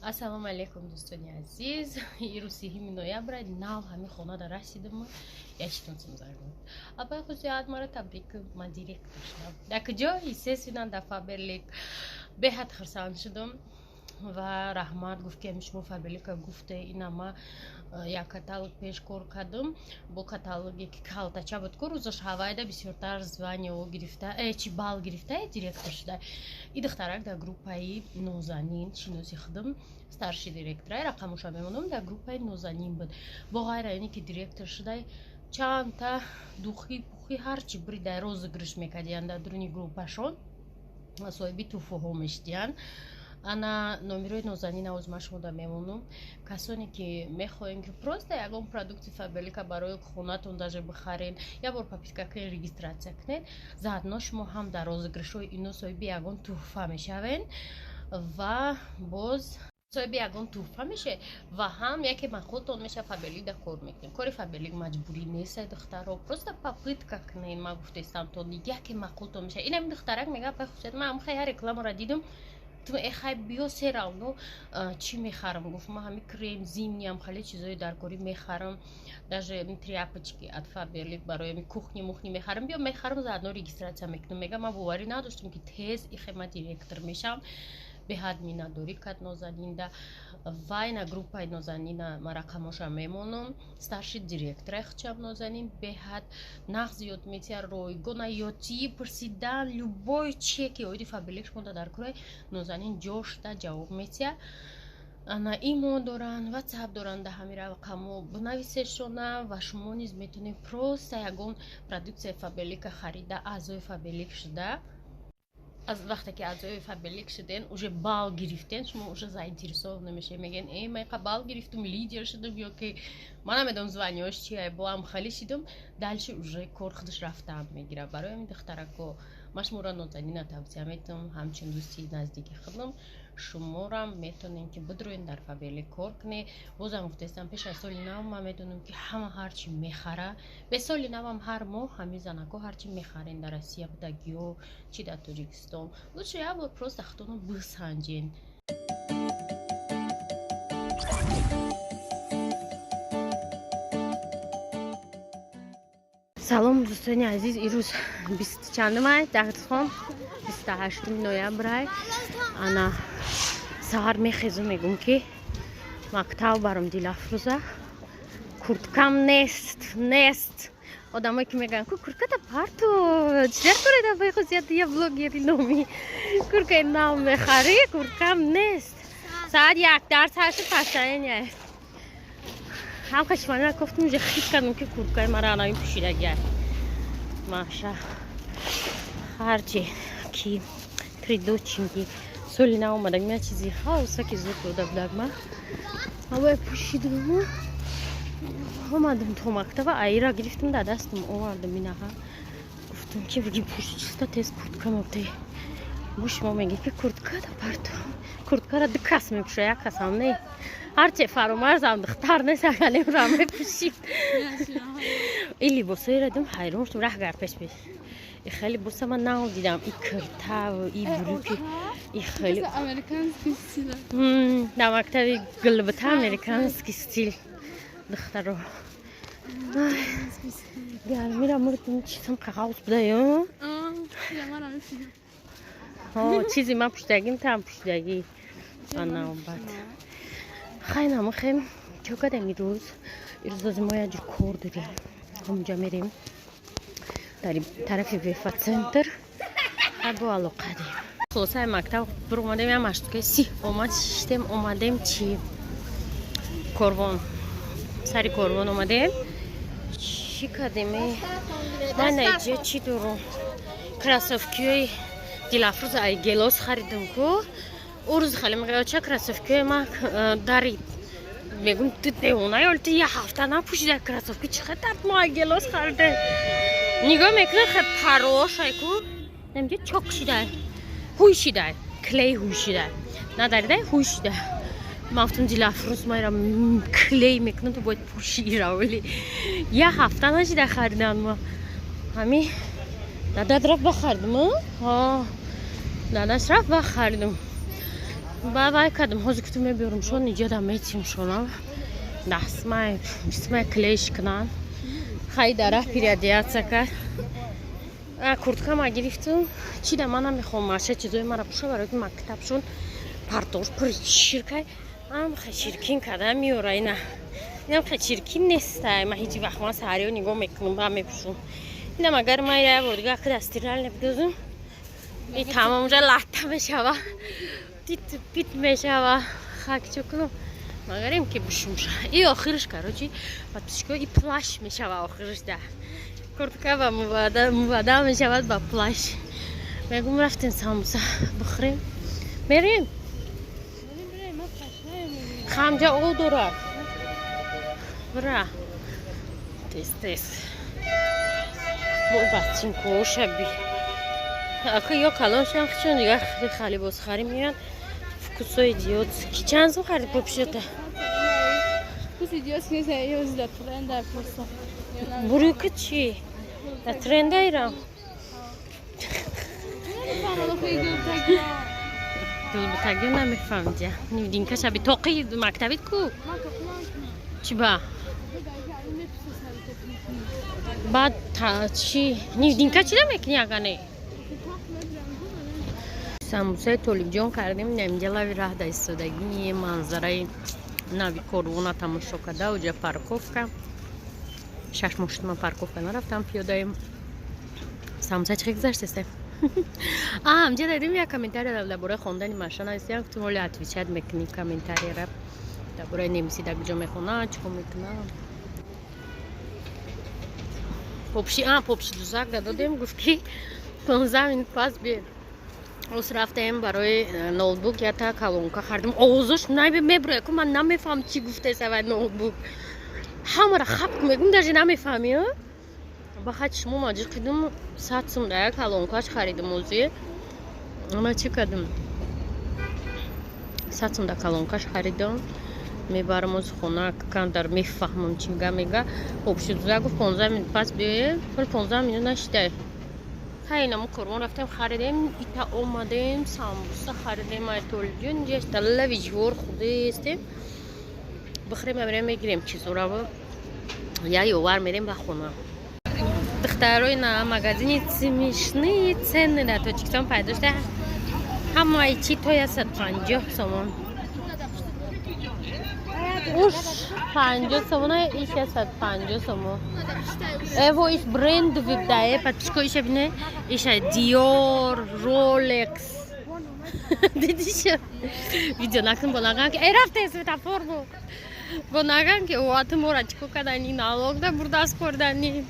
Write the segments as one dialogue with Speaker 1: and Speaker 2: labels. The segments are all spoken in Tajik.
Speaker 1: Ассалому алайкум, дӯстони азиз. Ирӯз 30 ноябр, нав ҳамин хонада расидам. Яштонсум заргон. Апай Хусият мара табрик, ман директор шудам. Дар куҷо? Естественно, дар Фаберлик. Беҳад хурсанд шудам ва раҳмат гуфт, ки ами шумо Фаберлика гуфте, ина ма як каталог пеш кор кардам, бо каталоге ки калтача буд ку, рӯзаш ҳавайда бисёртар звание гирифта, чи бал гирифта, директор шуда. И духтарак дар группаи Нозанин, шиноси худам, старший директора, рақамоша мемонам, дар группаи Нозанин буд. Бо ғайра ине ки директор шуда, чандта духи пухи ҳарчи бридай розыгрыш мекардиянд дар дуруни группашон, соҳиби туҳфаҳо мешидиянд. Ана номерои Нозанин авоз ман шумода мемонам. Касоне ки мехоҳем ки просто ягон продукти Фаберлика барои хонатон даже бихарен, як бор попытка кунед, регистрация кунед, заодно шумо ҳам дар розыгрышҳои ино соҳиби ягон туҳфа мешавен ва боз соҳиби ягон туҳфа меше ва ҳам яке махудтон меша. Фаберлик да кор мекунем. Кори Фаберлик маҷбурӣ нест, духтаро, просто попытка кунед. Ман гуфтаистам, то яке мақултон меша. Инами духтарак мега: «Апай Хусият, ман ҳамхай я рекламаро дидам, эхай, биё, всё равно чӣ мехарам?» Гуфт: «Ман ҳами крем зимниам, хеле чизои даркорӣ мехарам, даже тряпочки от Фаберлик барои ами кухни мухни мехарам, биё, мехарам, заодно регистрация мекунам». Мега: «Ман боварӣ надоштам, ки тез ихе ман директор мешавам». Беҳад миннатдорӣ кард Нозанинда. Вайна группаи Нозанина ман рақамоша мемонам. Старший директора хчам Нозанин беҳад нағз ёд метия, ройгона ёдтии пурсидан, любой чие ки оиди Фаберлик шумо дар кураи, Нозанин ҷошта ҷавоб метия. Ана имо доранд, ватсап доранд, да ҳамин рақамо бинависешона ва шумо низ метавонед просто ягон продуксияи Фаберлика харида, аъзои Фаберлик шуда. Аз вақте ки аъзои Фаберлик шуден, уже бал гирифтен, шумо уже заинтересованы мешавед, мегӯен: «Э, ман иқа бал гирифтум, лидер шудам», ё ки ман намедонам звание-ош чия, боам хали шидум, дальше уже кор худаш рафтан мегирад. Барои ҳамин, духтарако, ман шуморо Нозанина тавсия метавам, ҳамчун дӯсти наздики худам. Шуморам метавонем ки бидроен, дар Фаберлик кор кунед. Бозам гуфтаистам, пеш аз соли нав ман медонам, ки ҳама ҳарчи мехара. Бе соли навам ҳар моҳ ҳамин занако ҳарчи мехарен, дар Россия будагиё, чи дар Тоҷикистон, лучше як бор просто худтонро бисанҷен. Салом, дӯстони азиз. Ирӯз бисту чандумай, дардхон? 28 ноябрай. Ана саҳар мехезу, мегум, ки мактаб барам. Дилафрӯза курткам нест, нест. Одамое ки мегӯянд, ку куртката парту, чӣ кореда, бехусият, я блогери номи курткаи нав мехарӣ, курткам нест. Соат 1 дарс ҳашт пасаеня ҳам хашмана кофтум, уже хит кардам, ки курткаи мара анаи пӯшидагиай. Маша ҳарчи ки придочинги соли нав омадаг, я чизи хауса ки зуд дода будак, ма ҳавоя пӯшидам, омадам то мактаба, аира гирифтам дар дастам, овардам инаҳа. Гуфтам, ки биги пӯш, чиста, тез курткам те. Бо шумо мегӣ, ки курткада парту, курткара ду кас мепӯша, як касам не. Ҳарче Фаромарзам духтар нест, агалемра мепӯшид. И либосоеро дидам, ҳайрон шудам. Раҳ гар пеш пеш, и хеле либоса ман нав дидам, и киртав, и брюки, и хеле
Speaker 2: Американский стиль.
Speaker 1: Дар мактаби гулбута американский стиль. Духтаро, гармира мурдим, чизам қағоз буда ё. Чизи ман пӯшидагим, там пӯшидагӣ. Анавбат хай намахем, чо кардем ирӯз? Ирӯз ози мо як ҷур кор дорем, ҳамунҷа мерем, дар тарафи Вефа Центр. Ҳай, бо алоқа дем. Хулосаи мактаб биромадем, як маштукаи си омад, шиштем, омадем чи Корвон, сари Корвон омадем. Чӣ кардем? Ман наиҷа чӣ дорум? Кроссовкиҳои Дилафрӯз ай Гелос харидам ку. Ӯ рӯз хеле мега: «Ча кроссовкиҳои ма дари?» Мегум: «Ту девона ё? Ту як ҳафта напӯшида кроссовки, чӣ хел мо ай Гелос харида?» Нигоҳ мекунам, хел парошай ку, намҷа чок шидай, ҳуй шидай, клей ҳуй шидай, надаридай, ҳуй шидай. Ман гуфтам: «Дилафрӯз, майра клей мекунам, ту бояд пӯшӣ равли». Як ҳафта нашида харидан ма. Ҳами дадат рафт, бахардим, дадаш рафт, бахардим. Ба вай кардам, ҳозир куту мебиёрам шон, иҷода метим шонам. Дастмай, ҷисмай клеш кунан. Хай дара переодеться кард. А куртка ма гирифтум. Чи да ман намехоҳам маша чизои мара пӯша, барои ки мактабшон партош пур ширкай. Ам хай чиркин карда меёра ина. Инам хай чиркин нестай. Ман ҳеҷ вақт ман саҳариё нигоҳ мекунам, ба мепӯшум. Инам агар ман я бор дига акида стиральный бидозум, и тамомҷа латта мешава. Тит пит мешава. Хак чӣ кунам? Магарем ки бушумша. И охирш, короче, подписчико, и плащ мешава охирш да. Куртка ба мубаддал мешавад ба плащ. Мегум, рафтем самбуса бихӯрем. Мерем? Хамҷа о дорад. Бира. Тез тез. Бо ботинкоша би. Ака ё калоншам чун дигар хали бозхарӣ меоянд. Вкусои идиотский. Чанд сум харид попшота?
Speaker 2: Вкус идиотский нест, ё дар тренда просто.
Speaker 1: Брюки чи? Дар тренда ирам?
Speaker 2: Намефаҳмам, охи гултагиё.
Speaker 1: Гулбутагиё намефаҳмидя. Невидимка шаби тоқи мактабит ку?
Speaker 2: Ман тоқи намекунам.
Speaker 1: Чи ба? Баъд чи? Невидимка чи намекунӣ ага не? Самбусаи Толибҷон кардем, наминҷа лави раҳ да истодагӣ, манзараи нави корвона тамошо карда, уҷа парковка. 6 моҳ шуд ман парковка нарафтам пиёдаем. Самбуса чӣ гузаштеста? А, амҷа дадим як комментария дар бораи хондани маша нависиям, гуфтум оли отвечать мекунӣ комментарияра дар бораи немисӣ, дар куҷо мехона, чӣ кор мекуна. Попши, а, попши дузак дадодем, гуфт ки 15 минут пас би. Ос рафтаем барои ноутбук, ята колонка хардим. Овозош меброя ку, ман намефаҳм чӣ гуфтеса вай ноутбук. Ҳамара хап мегум, даже намефаҳми, а? Ба хати шумо маҷиқ кидум, 100 сум да як колонкаш харидим ози. Ма чӣ кардим? 100 сум да колонкаш харидам. Мебарам ози хона, камтар мефаҳмам чӣ га мега. Общий дузак гуфт 15 минут пас биёе, вале 15 минут нашидай. Хай намо корвон рафтем, харидем, ита омадем, самбуса харидем ай Толиҷон, инҷа лави ҷивор худестем. Бихӯрем, мебирем, мегирем чизораво. Я ёвар мерем ба хона. Духтарои на магазини смешные цены дар Тоҷикистон пайдо шуда. Ҳамаи чи то 150 сомон. Уш 50 сомона, иш 150 сомон. Эво иш бренд вибдае, подписчико, иша бине, иша Диор, Ролекс. Дидиша? Видео накун бо наган ки э рафте светофор бу. Бо наган ки оату мора чико кардани, налог да бурда спордани.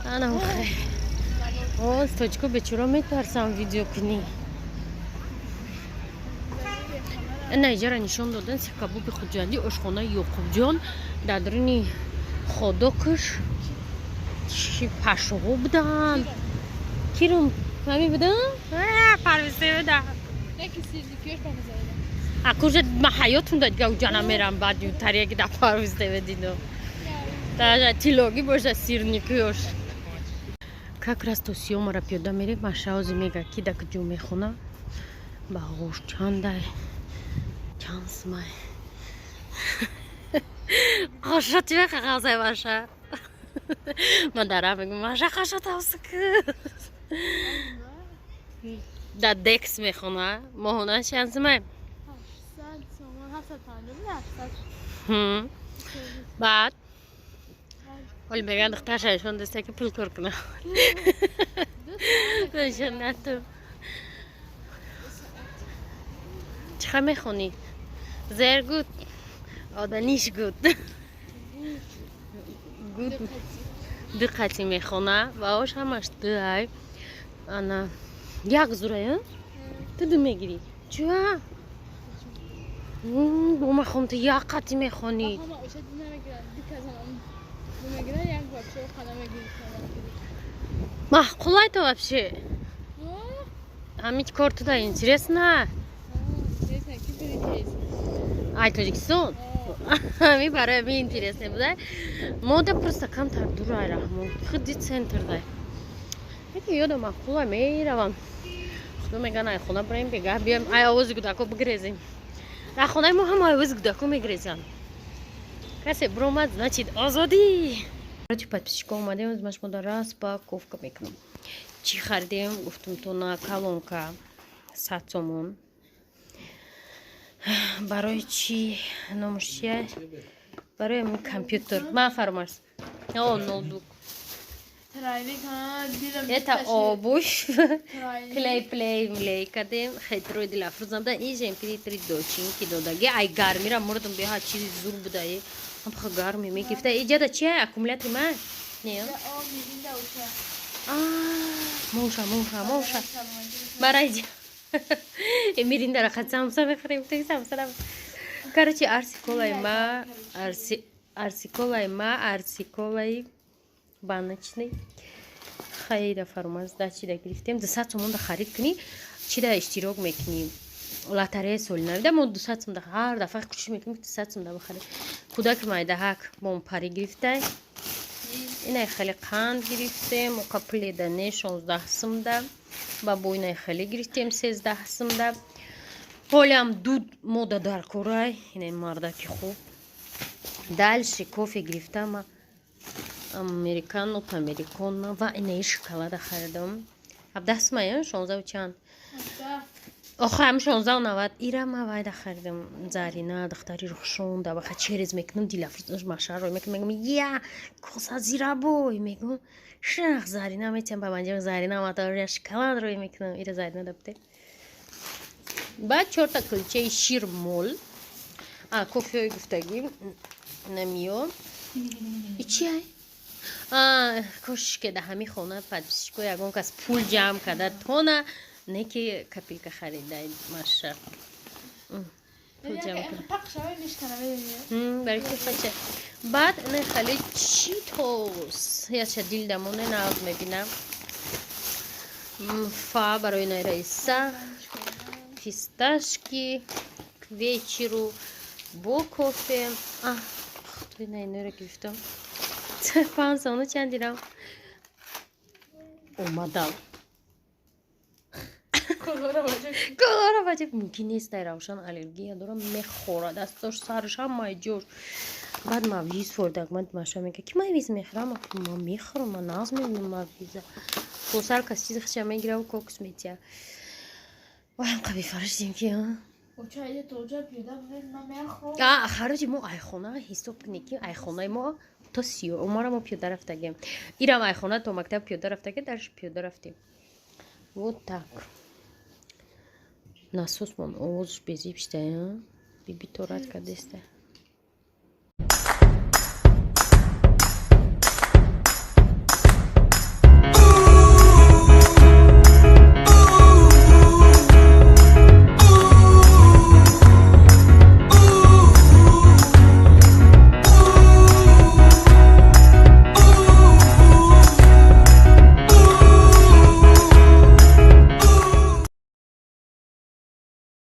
Speaker 1: Ана охе. О, тоҷико бечора метарсам видео кунӣ. Ина иҷара нишон додан сикабоби Хуҷандӣ, ошхонаи Ёқубҷон дар даруни ходокаш чи пашоҳо буданд. Кирум ҳамин будан? Парвизе буда. Акужа ма ҳаётум да дига уҷа намерам, баъд тарияки дар Парвиз ТВ дидам. Даже тилогӣ боша сирникиёш. Как раз то сиёмара пиёда мерем, машаози мега ки да куҷо мехона. Бағош чандай? Чанд сумай? Қошо чӣ мехағазай маша? Ман дара мегум, маша қошо тавсик. Да декс мехона. Моҳона чанд сумай?
Speaker 2: 800 сомон, 750, 800.
Speaker 1: Баъд ҳоли мегӯянд духтарша нишон деста ки пул кор кунам. Нишон нату. Чӣ мехонӣ? Sehr gut oder nicht gut? Gut. Ду қати мехона ва ош ҳамаш ду ай. Ана як зурая? Ту ду мегирӣ. Чуа? Бо махон ту як қати мехонӣ. Маъқулай то вообще? Ҳамин кор туда интересно? Ай Тоҷикистон? Ҳамин барои ҳамин интересно буда. Мода просто камтар дурай раҳмон. Худи центр дай. Яке ёдам маъқулай меравам. Худо меган, ай хона бираем, бегаҳ биёем, ай овози кӯдако бигрезем. Дар хонаи мо ҳама овози кӯдако мегрезанд. Касе биромад, значит, озодӣ. Короче, подписчико, омадем, ма шумо дар распаковка мекунам. Чӣ харидем, гуфтум то на колонка 100 сомон. Барои чӣ, номаш чия? Барои компютер. Ман фаромарз. О, ноутбук. Это обувь. Клей плей млей кардем. Хетрой дилафрӯзам да ижем три дочинки додаги. Ай, гармира мурдум, беҳад чизи зур будае. Ҳамха гарми мегирифта. Иҷада чи аккумулятори ма? Не. Моша, моша, моша. Барай. Мириндара хат самса мехӯрем. Самса. Короче, арси колай ма, арси арси колай ма, арси колай баночный. Хайда, фармаз да чида гирифтем. 200 сомон да харид кунӣ, чида иштирок мекунӣ, лотерея соли навида. Мо 200 сом да ҳар дафъа кӯшиш мекунем, 200 сом да бихарем. Кӯдаки майдаҳак бомпарӣ гирифтай. Инай хеле қанд гирифтем, оқа пуледа не, 16 сумда. Ба бо инай хеле гирифтем, 13 сумда. Ҳолиам дуд мода дар корай, инай мардаки хуб. Дальше кофе гирифтам, американо, американо ва инаи шоколада харидам. 17 сумая, шонздаҳу чанд, охо ҳам 16,90. Ира ма вайда харидам, Зарина, духтари Рухшон да. Ваха через мекунам, дилафрӯзаш машаро мекунам, мегум: «Я коса зирабой», мегум, шах Зарина метиҳам ба манҷа. Зарина матаря шоколад рӯй мекунам, ира Зарина да буде. Баъд чорта кулчаи ширмол, а кофеҳои гуфтагӣ намиё. И чи ай? Кошиш ки да ҳамин хона, подписчико, ягон кас пул ҷамъ карда тона, не ки копилка харида маша. Пул ҷамъ барои ки фача. Баъд ина хеле читос яча дил дамоне нав мебинам. Фа барои най раиса, фисташки к вечеру бо кофе. Худои, на иноро гирифтам, 5 сомону чанд дирам омадам. Колора бача мумкин нест. Ай Равшан аллергия дорам, мехӯрад дастош, сарш, ҳамаи ҷош. Баъд мавиз фордак. Ман маша мега ки мавиз мехӯрам, ман мехӯрам, ман нағз мебинам мавиза. Хусар кас чизи хича мегираву кокс метия. Ваям қабифарашдем ки хароҷи мо айхона ҳисоб кунед, ки айхонаи мо то сиё умара мо пиёда рафтагем. Ирам айхона то мактаб пиёда рафтаге, дарш пиёда рафтем. Вот так. Насосмон овозш безиб шуда, биби торат кардеста.